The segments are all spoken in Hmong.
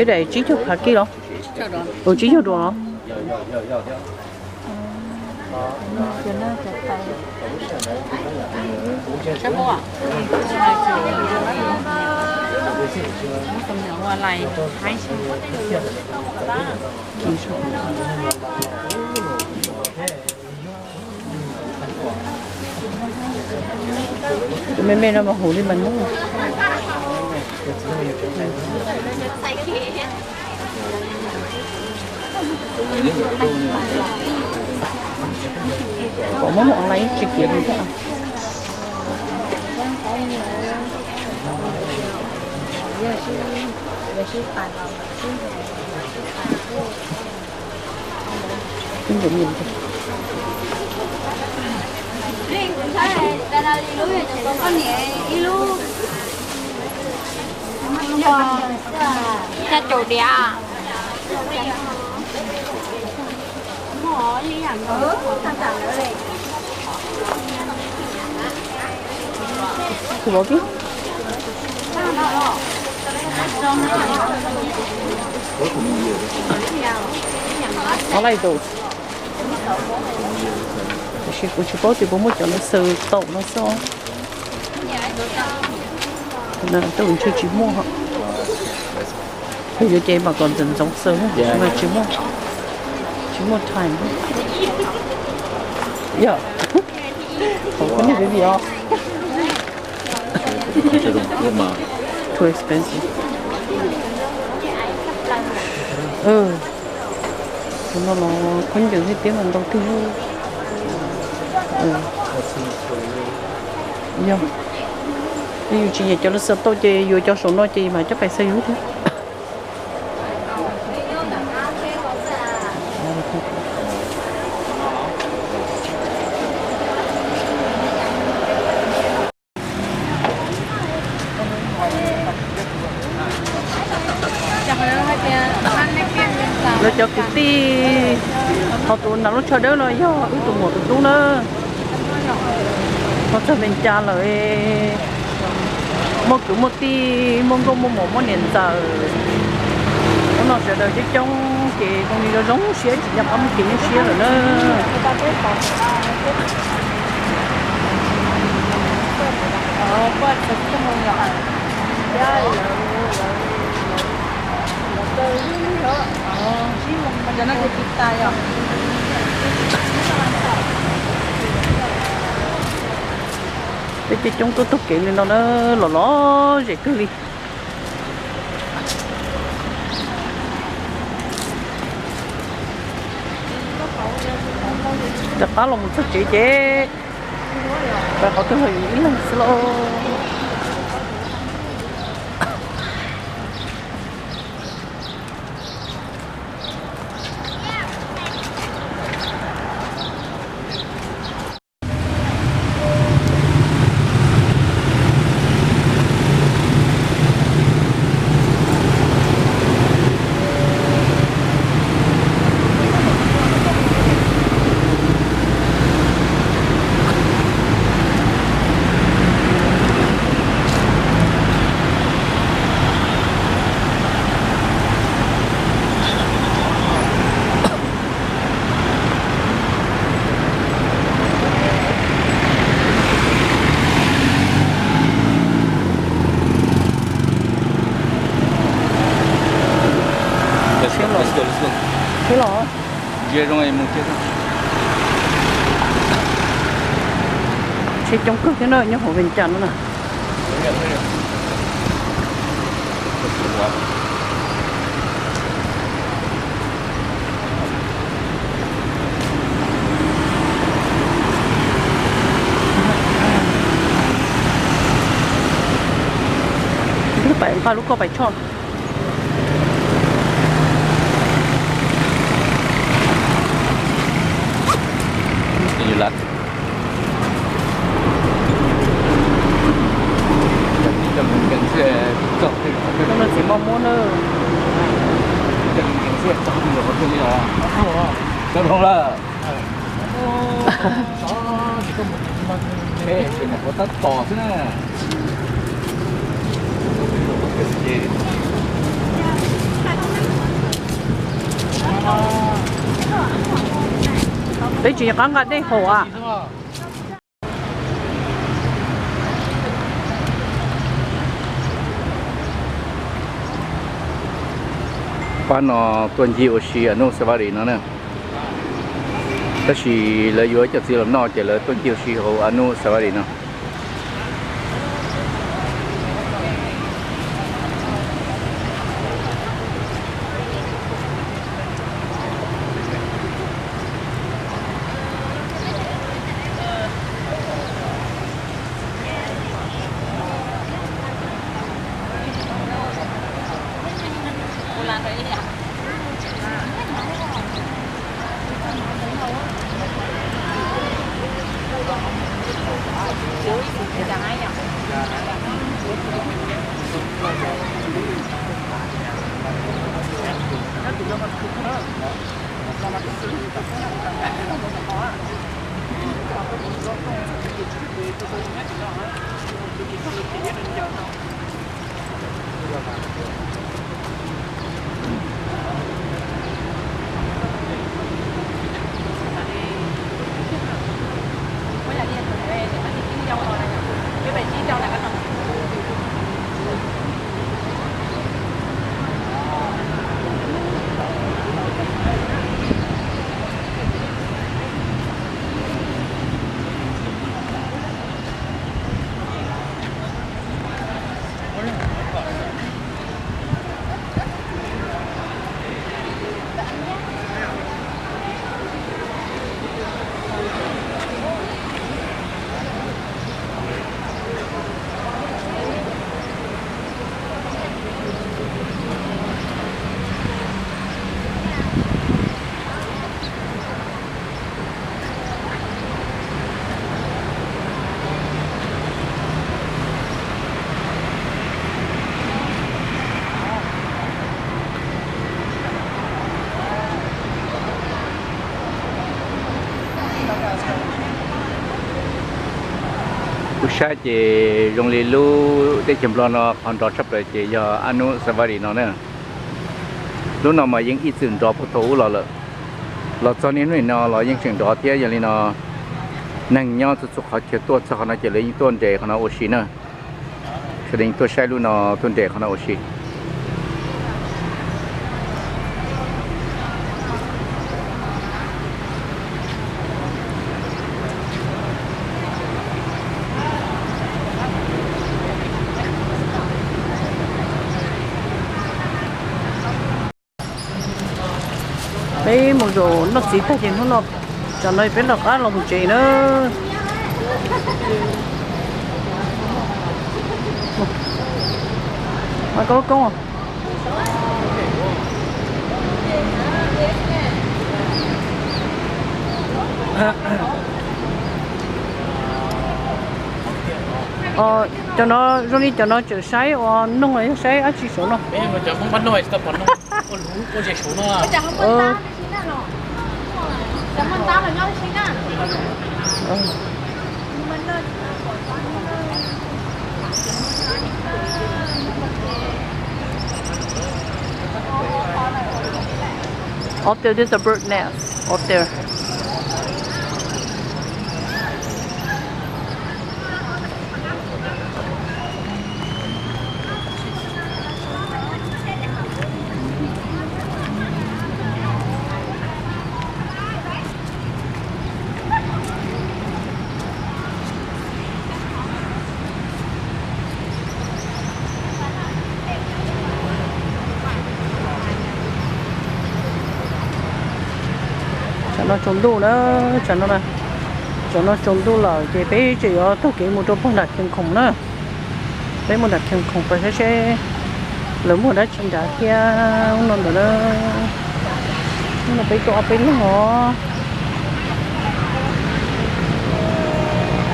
Daim tsib caug phav kij los? Ua tsib caug duas los? Tus me me no mas huv li mas nub. Kom muab mus online tsis kiv li thiab. Xya caum diav. Tus vauv tib. Online tus. Tiam sis kuv tsis paub tias puas muaj cov lawv xaws taum no xwb. Tej ntshe tsis muaj. Yog yuav ces mam kom ntxoov ntxoov xaws, tsis muaj, tsis muaj time. Yog, qhov kuv niag baby os. Too expensive. Tus no los khaub ncaws thiab tiab mas ntau tiag. Yog, yus tsis nyiam cov lawv xaws taum ces yuav cov saum no ces mam coj pais xaws yus thiab. Lawv cov kwv tij, ho tus nram lub tsho dawb no yog wb tus muam tus tub na. Ho txog Vees Cas lawm, muaj kwv muaj tij, muaj nkauj muaj muam muaj niam ntxawm. Hnub no sawv daws coob coob ces zoo li zoo zoo siab tsis nco qab muaj kev nyuaj siab lawm na. Peb coob coob tuaj taug kev li no na, los lom zem kawg li. Rov qab los mus txog tsev ces pais qhov twg los yus ib leeg xwb lauj. Siab los, siab los. Tsheb coob kawg thiab na, nyob hauv Vees Cas no na. Pais nqa lub koj pais tshoj. Txiv mos muab na. Tau lawm. Tab tom xwb na. Peb tsis nco qab nqa dej haus a. Pab no tuaj ncig ua si Anu Safari no na. Tab sis lawv yuav cov txiv los noj ces lawv tuaj ncig ua si hauv Anu Safari no. Kuv saib ces zoo li lub teb chaws Nplog no qhov nrov tshaj plaws ces yog Anu Safari no na. Lub no mas yeej ib txwm nrov puag thaum ub los lawm. Los txog niaj hnub no los yeej tseem nrov thiab. Yog li no neeg nyob txhua txhua qhov chaw tuaj txog qhov no ces lawv yeej tuaj nres qhov no ua si na. Sawv daws tuaj saib lub no, tuaj nres qhov no ua si. Peb mus zaum noj txiv tag ces hnub no, tsam no peb rov qab los mus tsev na. Mas koob koob. Cov no zoo li cov no tseem saib ua noog los yog saib dab tsi saum no? Up there, there's a bird nest up there. Tsam no tsaus ntuj na, tsam no, tsam no tsaus ntuj lawm ces peb tseem yuav taug kev mus rau puag nram Khias Khoom na. Peb mus nram Khias Khoom pas saib seb lawv muag dab tsi nrad thiab ub no ntawd na. Ub no peb tuaj ob peb leeg os.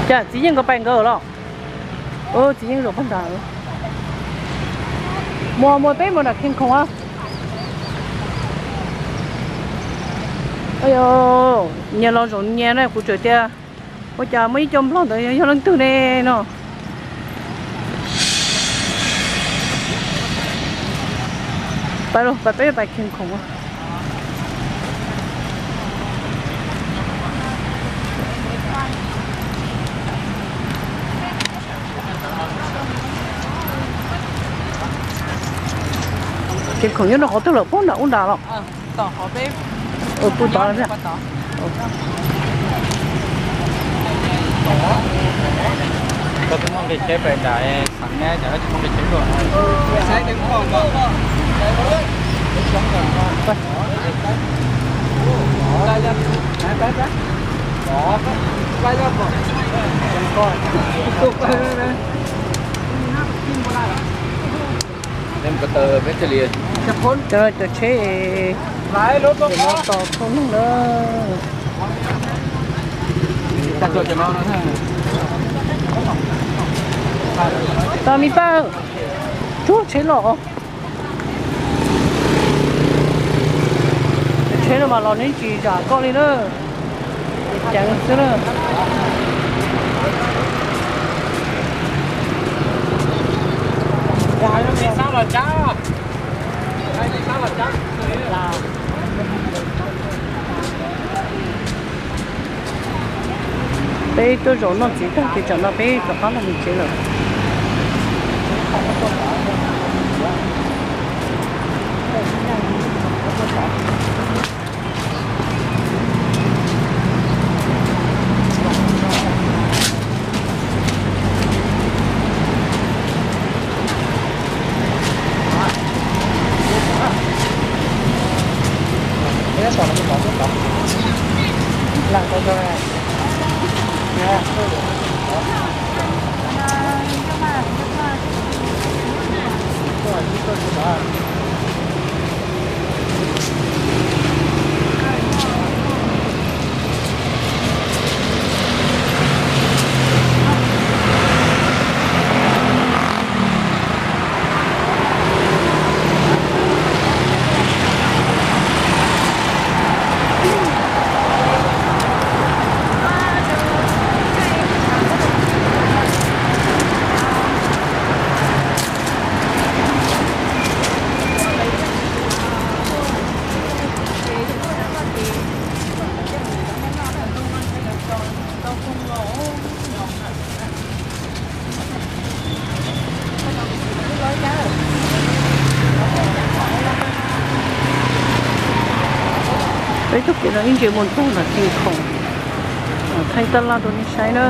Cas txiv yeej nkawd pais nkawd los? Txiv yeej zaum puag nrad. Muag muag peb mus nram Khias Khoom a. Nyias los zaum nyias na, kuv tseem tias ua cas muaj ib co nplog ntawd yog leej twg ne no. Pais los, pais peb pais Khias Khoom. Khoom nyob rau qhov twg lawm, pub nram ub nrad los? Pub tod. Koj twb muaj nqi tsheb pem nram xeev ne, cas koj tsis muaj nqi tsheb luaj? Cov tsheb, cov no tos thauj neeg na. Tau me paj, tsuag tsheb los. Tsheb no mas los neb tsis zam koj li na. Ceev xwb na. Peb tuaj zaum noj txiv tag ces tsam no peb rov qab los mus tsev lawm. Peb tug kev no ib ntsis mus txog ntawm Cees Khoom, thaij taj laj rau nej saib na.